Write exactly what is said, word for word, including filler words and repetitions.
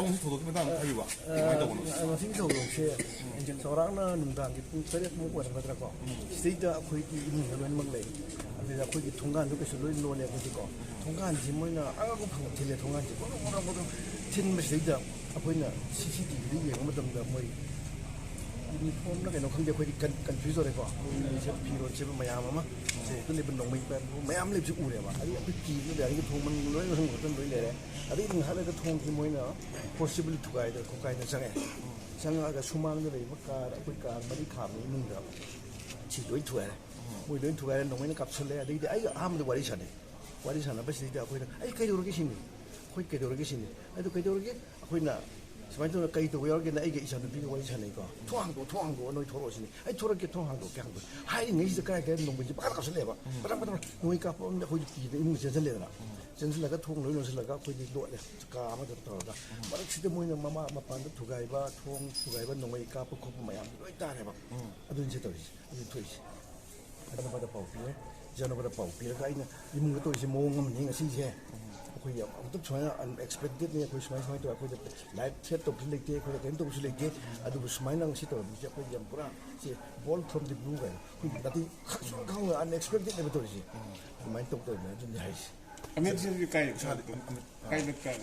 ꯉꯁꯤ ꯊꯧꯗꯣꯛꯀꯤ ꯃꯇꯥꯡꯗ ꯍꯥꯏꯕꯤꯕ, ꯀꯃꯥꯏꯅ ꯇꯧꯕꯅꯣ? ꯑ, ꯉꯁꯤꯒꯤ ꯊꯧꯗꯣꯛꯁꯦ ꯆꯥꯎꯔꯥꯛꯅ ꯅꯨꯡꯗꯥꯡꯒꯤ ꯄꯨꯡ ꯇꯔꯦꯠꯃꯨꯛ ꯑꯣꯏꯔꯝꯒꯗ꯭ꯔꯥꯀꯣ, ꯁꯤꯗꯩꯗ ꯑꯩꯈꯣꯏꯒꯤ ꯏꯃꯨꯡꯗ ꯂꯣꯏꯅꯃꯛ ꯂꯩ꯫ ꯑꯗꯨꯗ ꯑꯩꯈꯣꯏꯒꯤ ꯊꯣꯡꯒꯥꯟꯗꯣ ꯀꯩꯁꯨ ꯂꯣꯏ ꯂꯣꯜꯂꯦ ꯑꯩꯈꯣꯏꯗꯤꯀꯣ꯫ ꯊꯣꯡꯒꯥꯟꯁꯤ ꯃꯣꯏꯅ ꯑꯉꯛꯄ ꯐꯪ ꯊꯤꯜꯂꯦ꯫ ꯊꯣꯡꯒꯥꯟꯁꯤ ꯒꯣꯔꯣ ꯒꯣꯔꯣ ꯒꯣꯔꯣ ꯊꯤꯟꯕꯁꯤꯗꯩꯗ ꯑꯩꯈꯣꯏꯅ ꯁꯤ ꯁꯤ ꯇꯤ ꯚꯤꯗ ꯌꯦꯡꯕ ꯃꯇꯝꯗ ꯃꯣꯏ ꯌꯨꯅꯤꯐꯣꯔꯝꯅ ꯀꯩꯅꯣ ꯈꯪꯗꯦ, ꯑꯩꯈꯣꯏꯗꯤ ꯀꯟ-, ꯀꯟꯐ꯭ꯌꯨꯁ ꯑꯣꯏꯔꯦꯀꯣ꯫ ꯃꯤꯁꯦ ꯐꯤꯔꯣꯜ ꯁꯦꯠꯄ ꯃꯌꯥꯝ ꯑꯃ, ꯁꯦ ꯍꯦꯛꯇ ꯂꯩꯕ ꯅꯣꯡꯃꯩ ꯄꯥꯏꯕ ꯃꯌꯥꯝ ꯂꯩꯕꯁꯤ ꯎꯔꯦꯕ꯫ ꯑꯗꯩ ꯑꯩꯈꯣꯏ ꯀꯤꯕꯗ ꯒꯥꯔꯤꯒꯤ ꯊꯣꯡ ꯃꯅꯨꯡ ꯂꯣꯏ ꯂꯣꯏꯁꯟ ꯈꯣꯠꯆꯟ ꯂꯣꯏ ꯂꯩꯔꯦ꯫ ꯑꯗꯩ ꯉꯥꯏꯍꯥꯛ ꯂꯩꯔꯒ ꯊꯣꯡꯁꯤ ꯃꯣꯏꯅ ꯐꯣꯔꯁꯤꯕꯜ ꯊꯨꯒꯥꯏꯗꯅ ꯈꯣꯠꯀꯥꯏꯗꯅ ꯆꯪꯉꯛꯑꯦ꯫ ꯆꯪꯉꯛꯑꯒ ꯁꯨꯃꯥꯡꯗ ꯂꯩꯕ ꯀꯥꯔ, ꯑꯩꯈꯣꯏ ꯀꯥꯔ ꯃꯔꯤ ꯈꯥꯝꯃꯤ ꯏꯃꯨꯡꯗ, ꯁꯤ ꯂꯣꯏ ꯊꯨꯒꯥꯏꯔꯦ꯫ ꯃꯣꯏ ꯂꯣꯏ ꯊꯨꯒꯥꯏꯔꯦ, ꯅꯣꯡꯃꯩꯅ ꯀꯥꯞꯁꯜꯂꯦ꯫ ꯑꯗꯩꯗꯤ ꯑꯩꯒ ꯑꯍꯥꯟꯕꯗ ꯋꯥꯔꯤ ꯁꯥꯟꯅꯩ꯫ ꯋꯥꯔꯤ ꯁꯥꯟꯅꯕꯁꯤꯗꯩꯗ ꯑꯩꯈꯣꯏꯅ, "ꯑꯩ ꯀꯩꯗꯧꯔꯒꯦ?" ꯁꯤꯅꯤ꯫ "ꯑꯩꯈꯣꯏ ꯀꯩꯗꯧꯔꯒꯦ?" ꯁꯤꯅꯤ꯫ ꯑꯗꯨ ꯀꯩꯗꯧꯔꯒꯦ? ꯑꯩꯈꯣꯏꯅ ꯁꯨꯃꯥꯏꯅ ꯇꯧꯗꯅ ꯀꯩ ꯇꯧꯕ ꯌꯥꯎꯔꯒꯦꯅ ꯑꯩꯒ ꯏꯆꯥꯅꯨꯄꯤꯒ ꯋꯥꯔꯤ ꯁꯥꯟꯅꯩꯀꯣ꯫ "ꯊꯣꯡ ꯍꯥꯡꯗꯣꯛꯑꯣ, ꯊꯣꯡ ꯍꯥꯡꯗꯣꯛꯑꯣ, ꯅꯣꯏ ꯊꯣꯛꯂꯛꯑꯣ" ꯁꯤꯅꯤ꯫ "ꯑꯩ ꯊꯣꯛꯂꯛꯀꯦ, ꯊꯣꯡ ꯍꯥꯡꯗꯣꯛꯀꯦ, ꯍꯥꯡꯗꯣꯛꯀꯦ" ꯍꯥꯏꯔꯤꯉꯩꯁꯤꯗ ꯀꯔꯥꯏ ꯀꯔꯥꯏ ꯅꯣꯡꯃꯩꯁꯦ ꯄꯪꯀꯥꯞ ꯀꯥꯞꯁꯜꯂꯦꯕ꯫ ꯄꯇꯪ ꯄꯇꯪ ꯅꯣꯡꯃꯩ ꯀꯥꯞꯄ ꯑꯃꯗ ꯑꯩꯈꯣꯏꯗꯤ ꯀꯤꯗꯅ ꯏꯃꯨꯡ ꯆꯦꯟꯁꯤꯜꯂꯦꯗꯅ꯫ ꯆꯦꯟꯁꯤꯜꯂꯒ ꯊꯣꯡ ꯂꯣꯏ ꯂꯣꯟꯁꯤꯜꯂꯒ ꯑꯩꯈꯣꯏꯗꯤ ꯂꯣꯠꯂꯦ꯫ ꯀꯥ ꯑꯃꯗ ꯇꯧꯔꯒ ꯃꯔꯛꯁꯤꯗ ꯃꯣꯏꯅ ꯃꯃꯥ ꯃꯄꯥꯟꯗ ꯊꯨꯒꯥꯏꯕ, ꯊꯣꯡ ꯊꯨꯒꯥꯏꯕ, ꯅꯣꯡꯃꯩ ꯀꯥꯞꯄ ꯈꯣꯠꯄ ꯃꯌꯥꯝꯗꯣ ꯂꯣꯏ ꯇꯥꯔꯦꯕ꯫ ꯑꯗꯨꯅꯤ ꯁꯤ ꯇꯧꯔꯤꯁꯦ꯫ ꯑꯗꯨ ꯊꯣꯛꯏꯁꯦ꯫ ꯏꯆꯥꯅꯨꯄꯥꯗ ꯄꯥꯎ ꯄꯤꯔꯦ꯫ ꯏꯆꯥꯅꯨꯄꯥꯗ ꯄꯥꯎ ꯄꯤꯔꯒ ꯑꯩꯅ ꯏꯃꯨꯡꯗ ꯇꯧꯔꯤꯁꯦ ꯃꯑꯣꯡ ꯑꯃꯅꯤ ꯉꯁꯤꯁꯦ꯫ ꯑꯩꯈꯣꯏ ꯌꯥꯝ ꯑꯃꯨꯛꯇ ꯁꯨꯃꯥꯏꯅ ꯑꯟꯑꯦꯛꯁꯄꯦꯛꯇꯦꯗꯅꯤ꯫ ꯑꯩꯈꯣꯏ ꯁꯨꯃꯥꯏ ꯁꯨꯃꯥꯏꯅ ꯇꯧꯔꯦ꯫ ꯑꯩꯈꯣꯏꯗ ꯂꯥꯏꯐ ꯊ꯭ꯔꯦꯠ ꯇꯧꯕꯁꯨ ꯂꯩꯇꯦ, ꯑꯩꯈꯣꯏꯗ ꯀꯔꯤꯝ ꯇꯧꯕꯁꯨ ꯂꯩꯇꯦ꯫ ꯑꯗꯨꯕꯨ ꯁꯨꯃꯥꯏꯅ ꯉꯁꯤ ꯇꯧꯔꯝꯃꯤꯁꯦ ꯑꯩꯈꯣꯏ ꯌꯥꯝ ꯄꯨꯔꯥ ꯁꯤ ꯕꯣꯜ ꯐ꯭ꯔꯣꯝ ꯗꯤ ꯕ꯭ꯂꯨ ꯀꯥꯏꯅ ꯑꯩꯈꯣꯏ ꯅꯠꯇꯦ, ꯈꯪꯁꯨ ꯈꯪꯉꯣꯏ, ꯑꯟꯑꯦꯛꯁꯄꯦꯛꯇꯦꯗꯅꯦꯕ ꯇꯧꯔꯤꯁꯦ꯫ ꯑꯗꯨꯃꯥꯏꯅ ꯇꯧ ꯇꯧꯔꯤꯅꯦ꯫ ꯑꯗꯨꯅꯤ ꯍꯥꯏꯁꯦ꯫ ꯑꯃꯤꯠꯁꯤꯗꯤ ꯀꯥꯏ, ꯀꯥꯏꯗ ꯀꯥꯏ?